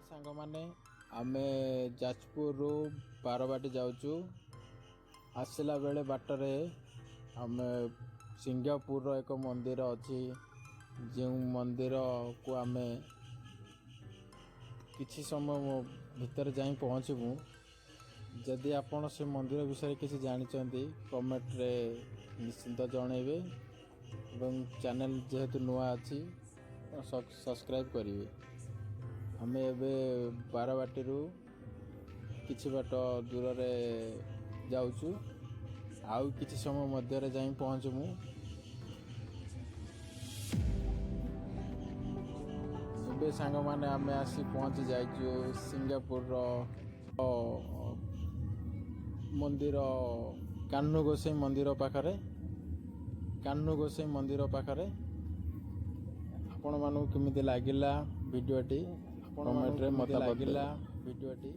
ସାଙ୍ଗମାନେ, ଆମେ ଯାଜପୁରରୁ ବାରବାଟୀ ଯାଉଛୁ। ଆସିଲା ବେଳେ ବାଟରେ ଆମେ ସିଙ୍ଗାପୁରର ଏକ ମନ୍ଦିର ଅଛି, ଯେଉଁ ମନ୍ଦିରକୁ ଆମେ କିଛି ସମୟ ଭିତରେ ଯାଇ ପହଞ୍ଚିବୁ। ଯଦି ଆପଣ ସେ ମନ୍ଦିର ବିଷୟରେ କିଛି ଜାଣିଛନ୍ତି, କମେଣ୍ଟରେ ନିଶ୍ଚିନ୍ତ ଜଣାଇବେ ଏବଂ ଚ୍ୟାନେଲ୍ ଯେହେତୁ ନୂଆ ଅଛି, ସବସ୍କ୍ରାଇବ୍ କରିବେ। ଆମେ ଏବେ ବାରବାଟୀରୁ କିଛି ବାଟ ଦୂରରେ ଯାଉଛୁ। ଆଉ କିଛି ସମୟ ମଧ୍ୟରେ ଯାଇ ପହଞ୍ଚିବୁ। ଏବେ ସାଙ୍ଗମାନେ, ଆମେ ଆସି ପହଞ୍ଚି ଯାଇଛୁ ସିଙ୍ଗାପୁରର ମନ୍ଦିର, କାହ୍ନୁ ଗୋସାଇ ମନ୍ଦିର ପାଖରେ। କାହ୍ନୁ ଗୋସାଇ ମନ୍ଦିର ପାଖରେ। ଆପଣମାନଙ୍କୁ କେମିତି ଲାଗିଲା ଭିଡ଼ିଓଟି, କମେଣ୍ଟରେ ମତାମତ ଲାଗିଲା ଭିଡ଼ିଓଟି।